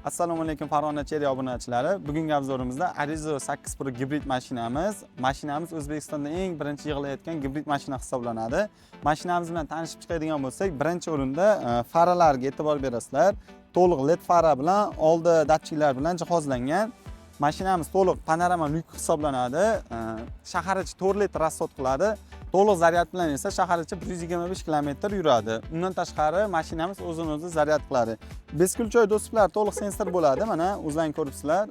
Assalomu alaykum Farg'ona Chery obunachilari. Bugungi obzorimizda Arrizo 8 Pro gibrid mashinamiz. Mashinamiz O'zbekistonda eng birinchi yig'ilayotgan gibrid mashina hisoblanadi. Mashinamiz bilan tanishib chiqadigan bo'lsak, birinchi o'rinda faralarga e'tibor berasizlar. To'liq LED fara bilan, oldi datchiklar bilan jihozlangan. Mashinamiz to'liq panorama lyuk hisoblanadi. Shahar ichi 4 litr расход qiladi. To'liq zaryad bilan esa shahar ichi 125 km yuradi. Undan tashqari mashinamiz o'zini o'zi zaryad qiladi. Бесключевой доступ lar to'liq sensor bo'ladi. Mana o'zlaring ko'ribsizlar.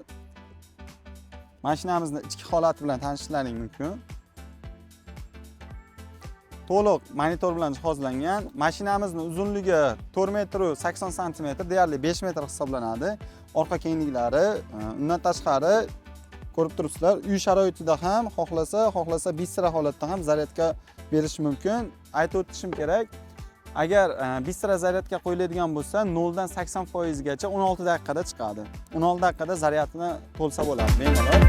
Mashinamizni ichki holati bilan tanishishlaring mumkin. To'liq monitor bilan jihozlangan. Mashinamizni uzunligi 4 metr 80 santimetr, deyarli 5 metr hisoblanadi. Orqa kengliklari, undan tashqari ko'rib turibsizlar, uy sharoitida ham xohlasa быстрый holatda ham zaryadka berish mumkin. Aytib o'tishim kerak, agar быстрый zaryadka qo'yiladigan bo'lsa, 0 dan 80% gacha 16 daqiqada chiqadi. 16 daqiqada zaryadni to'lsa bo'ladi bemalol.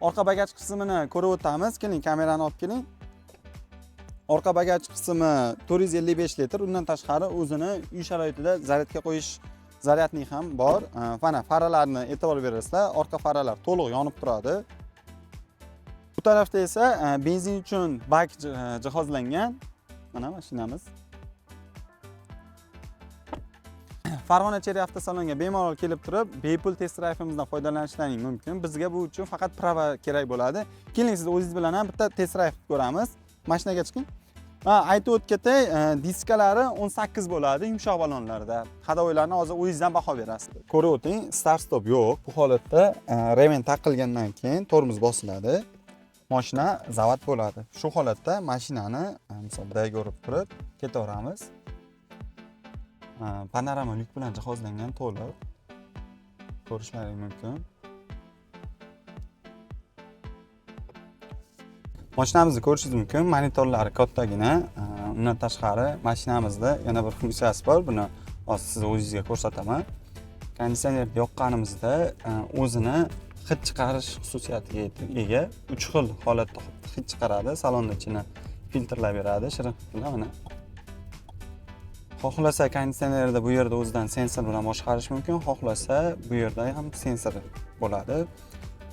Orqa bagaj qismini ko'rib o'tamiz. Keling, kamerani olib keling. Orqa bagaj qismi 455 litr. Undan tashqari o'zini uy sharoitida zaryadga qo'yish zaryadnik ham bor. Mana faralarni e'tibor berasizlar. Orqa faralar to'liq yonib turadi. Bu tarafda esa benzin uchun bak jihozlangan. Mana mashinamiz. Farg'ona Chery avtosalonga bemalol kelib turib, bepul test drayvimizdan foydalanishlaring mumkin. Bizga bu uchun faqat права kerak bo'ladi. Keling, siz o'zingiz bilan ham bitta test drive qilib ko'ramiz. Mashinaga chiqing. Ha, aytib o'tib ketay, diskalari 18 bo'ladi, yumshoq balonlarda. Ходовой larni hozir o'zingizdan baho berasiz. Ko'rib o'ting, start stop yo'q. Bu holatda remen taqilgandan keyin tormoz bosiladi. Mashina zavod bo'ladi. Shu holatda mashinani misol D ga urib turib ketaveramiz. Panorama lyuk bilan jihozlangan to'liq. Ko'rishlaring mumkin. Mashinamizni ko'rishingiz mumkin. Monitorlari kattagina. Undan tashqari mashinamizda yana bir funksiyasi bor. Buni hozir siz o'zingizga ko'rsataman. Konditsioner yoqqanimizda o'zini hid chiqarish xususiyatiga ega. 3 xil holatda hid chiqaradi. Salonni ichini filtrlab beradi. Shirin hid bilan mana. Xohlasa konditsionerda bu yerda o'zidan sensor bilan boshqarish mumkin, xohlasa bu yerda ham sensor bo'ladi.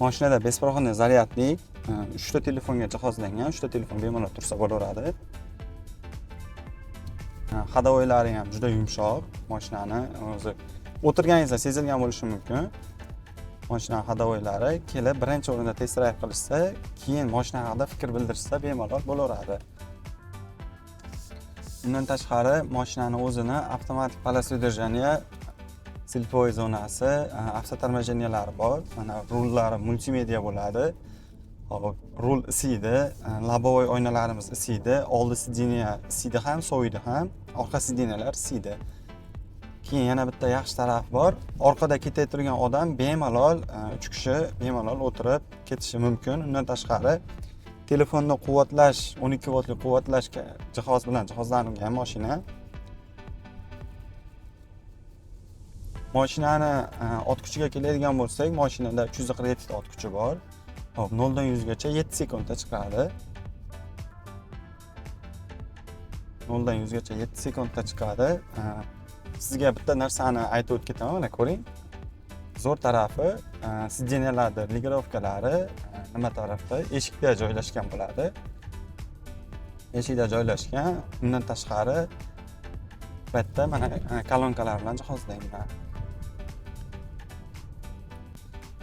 Mashinada беспроводной зарядник, 3 ta telefonga jihozlangan, 3 ta telefon bemalol tursa bo'laveradi. Ходовой lari ham juda yumshoq. Mashinani o'zi o'tirganingizda sezilgan bo'lishi mumkin. Mashina ходовой lari kelib birinchi o'rinda test drive qilishsa, keyin mashina haqida fikr bildirishsa bemalol bo'laveradi. Undan tashqari mashinani o'zini avtomatik полоса удержания, слепой zonasi, автоторможения lari bor. Mana rullari multimedia bo'ladi. Hop, rul isiydi, лобовой oynalarimiz isiydi, oldi сиденья isiydi ham, soviydi ham, orqa сиденья lar isiydi. Keyin yana bitta yaxshi tarafi bor. Orqada ketayotgan odam bemalol, 3 kishi bemalol o'tirib ketishi mumkin. Undan tashqari telefonni quvvatlash, 12 voltli quvvatlash jihoz bilan jihozlangan mashina. Mashinani ot kuchiga keladigan bo'lsak, mashinada 347 ta ot kuchi bor. Hop, 0 dan 100 gacha 7 sekundda chiqadi. 0 dan 100 gacha 7 sekundda chiqadi. Sizga bitta narsani aytib o'tib ketaman, mana ko'ring. Zo'r tarafi, сиденья larda регулировка lari nima tarafda? Eshikda joylashgan bo'ladi. Eshikda joylashgan. Undan tashqari bu yerda mana kolonkalar bilan jihozlangan.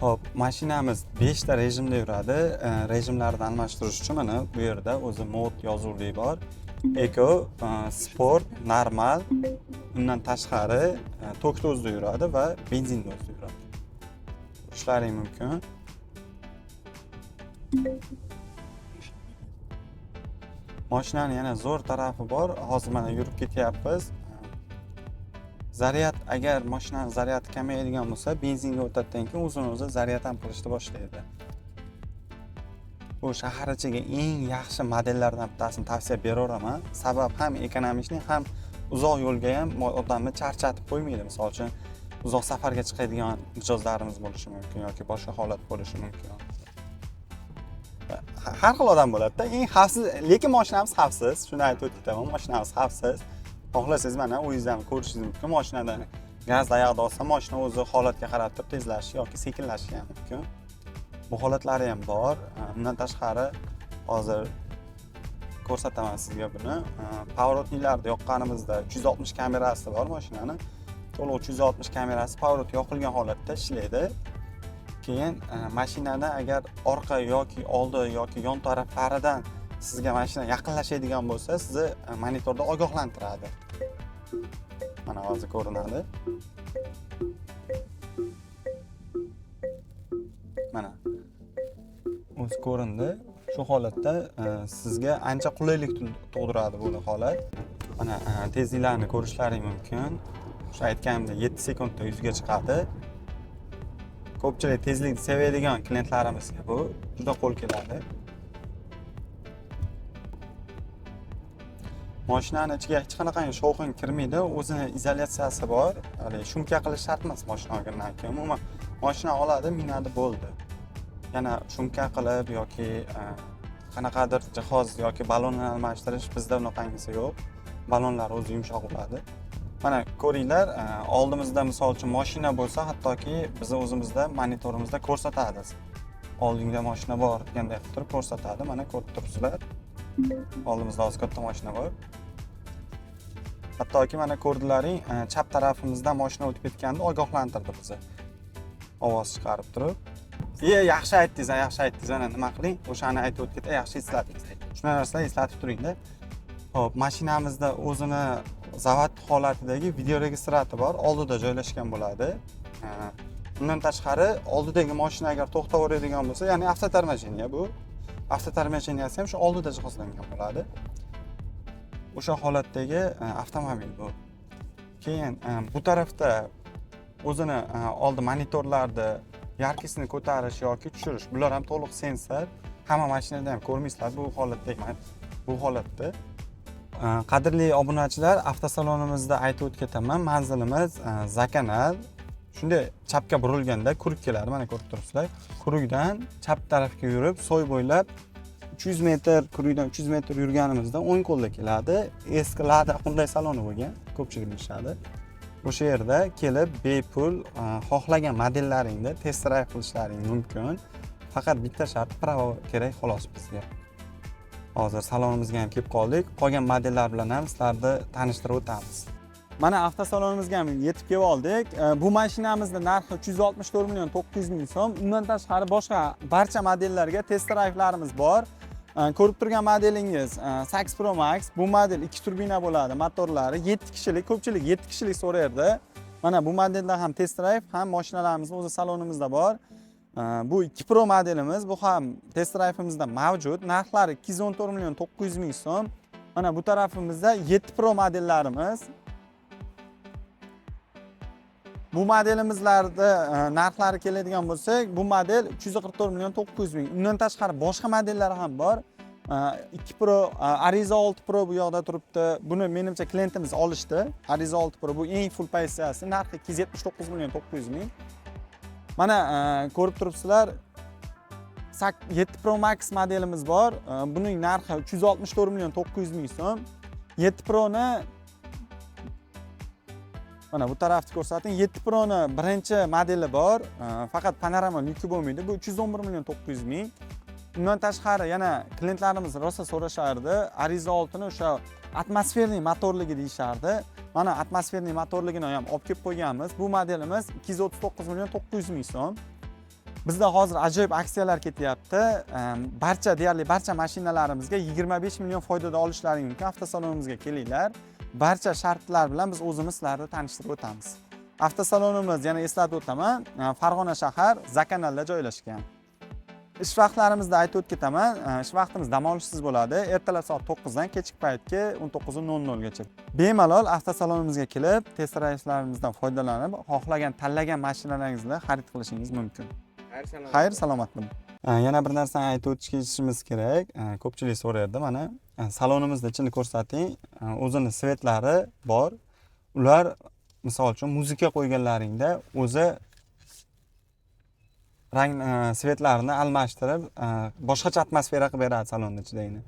Hop, mashinamiz 5 ta rejimda yuradi. Rejimlarni almashtirish uchun mana bu yerda o'zi mod yozuvli bor. Eco, sport, normal, undan tashqari tokda o'zida yuradi va benzinda o'zida yuradi. Ko'rishlaring mumkin. Mashinani yana zo'r tarafi bor. Hozir mana yurib ketyapmiz. Zaryad, agar mashinani zaryadi kamayadigan bo'lsa, benzinga o'tadigan keyin o'zini o'zi zaryad ham qilishni boshlaydi. Bu shahar ichiga eng yaxshi modellardan bittasini tavsiya beraveraman. Sabab ham ekonomичный, ham uzoq yo'lga ham odamni charchatib qo'ymaydi. Misol uchun, uzoq safarga chiqadigan mijozlarimiz bo'lishi mumkin yoki boshqa holat bo'lishi mumkin. Har xil odam bo'ladi-da. Eng xavfsiz, lekin mashinamiz xavfsiz. Shuni aytib o'tib ketaman, mashinamiz xavfsiz. Xohlasangiz mana o'zingiz ham ko'rishingiz mumkin. Mashinadan gaz oyoqda olsa, mashina o'zi holatga qarab turib tezlashishi yoki sekinlashishi ham mumkin. Bu holatlari ham bor. Undan tashqari hozir ko'rsataman sizga buni. Поворотник larni yoqqanimizda 360 kamerasi bor mashinani. To'liq 360 kamerasi поворот yoqilgan holatda ishlaydi. Keyin mashinada agar orqa yoki oldi yoki yon taraflaridan sizga mashina yaqinlashadigan bo'lsa, sizni monitorda ogohlantiradi. Mana hozir ko'rinadi. Mana o'zi ko'rindi. Shu holatda sizga ancha qulaylik tug'diradi bu holat. Mana tezliklarni ko'rishlaring mumkin. O'sha aytganimdek 7 sekundda 100 ga chiqadi. Ko'pchilik tezlikni sevadigan klientlarimizga bu juda qo'l keladi. Mashinani ichiga hech qanaqangi shovqin kirmaydi, o'zini izolyatsiyasi bor. Hali shumka qilish shart emas mashina olgandan keyin. Umuman mashina oladi, minadi, bo'ldi. Yana shumka qilib yoki qanaqadir jihoz yoki ballonni almashtirish bizda unaqangisi yo'q. Ballonlar o'zi yumshoq bo'ladi. Mana ko'ringlar, oldimizda misol uchun mashina bo'lsa, hattoki bizni o'zimizda monitorimizda ko'rsatadi. Oldingda mashina bor deganday qilib turib ko'rsatadi. Mana ko'rib turibsizlar. Oldimizda hozir katta mashina bor. Hattoki mana ko'rdilaring, chap tarafimizdan mashina o'tib ketganda ogohlantirdi bizni. Ovoz chiqarib turib. Yaxshi aytdingiz, yaxshi aytdingiz. Ana nima qiling? O'shani aytib o'tib ketdi, yaxshi eslatdingiz. Shunday narsalarni eslatib turingda. Xo'p, mashinamizda o'zini zavod holatidagi video registrator bor, oldida joylashgan bo'ladi. Undan tashqari oldidagi mashina agar to'xtaveradigan bo'lsa, ya'ni avtotormozheniya bu. Avtotormozheniyasi ham shu oldida jihozlangan bo'ladi. O'sha holatdagi avtomobil bu. Keyin bu tarafda o'zini oldi monitorlarni yarkisini ko'tarish yoki tushirish, bular ham to'liq sensor. Hamma mashinada ham ko'rmaysizlar bu holatdagi, bu holatda. Qadrli obunachilar, avtosalonimizda aytib o'tib ketaman, manzilimiz Zakanal. Shunday chapga burilganda Kuruk keladi, mana ko'rib turibsizlar. Kurukdan chap tarafga yurib, soy bo'ylab 300 metr, Kurukdan 300 metr yurganimizda o'ng qo'lda keladi. Eski Lada Hyundai saloni bo'lgan, ko'pchilik bilishadi. O'sha yerda kelib bepul xohlagan modellaringni test drive qilishlaring mumkin. Faqat bitta shart, pravo kerak xolos bizga. Hozir salonimizga ham kelib qoldik. Qolgan modellar bilan ham sizlarni tanishtirib o'tamiz. Mana avtosalonimizga ham yetib kelib oldik. Bu mashinamizning narxi 364 million 900 ming so'm. Undan tashqari boshqa barcha modellarga test drive'larimiz bor. Ko'rib turgan modelingiz 8 Pro Max. Bu model 2 turbina bo'ladi, motorlari 7 kishilik, ko'pchilik 7 kishilik so'raydi. Mana bu modelda ham test drive, ham mashinalarimiz o'zi salonimizda bor. Bu 2 Pro modelimiz, bu ham test drive'imizda mavjud. Narxlari 214 million 900 ming so'm. Mana bu tarafimizda 7 Pro modellarimiz. Bu modelimizlarda narxlari keladigan bo'lsak, bu model 344 million 900 ming. Undan tashqari boshqa modellar ham bor. 2 Pro, Arrizo 6 Pro bu yoqda turibdi. Buni menimcha klientimiz olishdi. Arrizo 6 Pro bu eng full pozitsiyasi, narxi 279 million 900 ming. Mana ko'rib turibsizlar, 7 Pro Max modelimiz bor. Buning narxi 364 million 900 ming so'm. 7 Pro'ni mana bu tarafni ko'rsating. 7 Pro'ni birinchi modeli bor. Faqat panorama lyuki bo'lmaydi. Bu 311 million 900 ming. Undan tashqari yana klientlarimiz rosa so'rashardi. Arrizo 6ni o'sha atmosferniy motorligi deyishardi. Mana atmosferniy motorligini ham olib kelib qo'yganmiz. Bu modelimiz 239 million 900 ming so'm. Bizda hozir ajoyib aksiyalar ketyapti. Deyarli barcha mashinalarimizga 25 million foydada olishlaring mumkin. Avtosalonimizga kelinglar. Barcha shartlar bilan biz o'zimiz sizlarni tanishtirib o'tamiz. Avtosalonimiz, yana eslatib o'taman, Farg'ona shahar, Zakanalda joylashgan. Ish vaqtlarimizda aytib o'tib ketaman. Ish vaqtimiz dam olishsiz bo'ladi. Ertalab soat 9 dan kechki paytgi 19:00 gacha. Bemalol avtosalonimizga kelib, test drayvlarimizdan foydalanib, xohlagan, tanlagan mashinalaringizni xarid qilishingiz mumkin. Xayr, salomat. Xayr, salomat bo'ling. Yana bir narsani aytib o'tishimiz kerak. Ko'pchilik so'rayapti, mana salonimizni ichini ko'rsating. O'zini свет lari bor. Ular, misol uchun, muzika qo'yganlaringda o'zi rang, свет larini almashtirib, boshqacha atmosfera qilib beradi salonni ichidagini.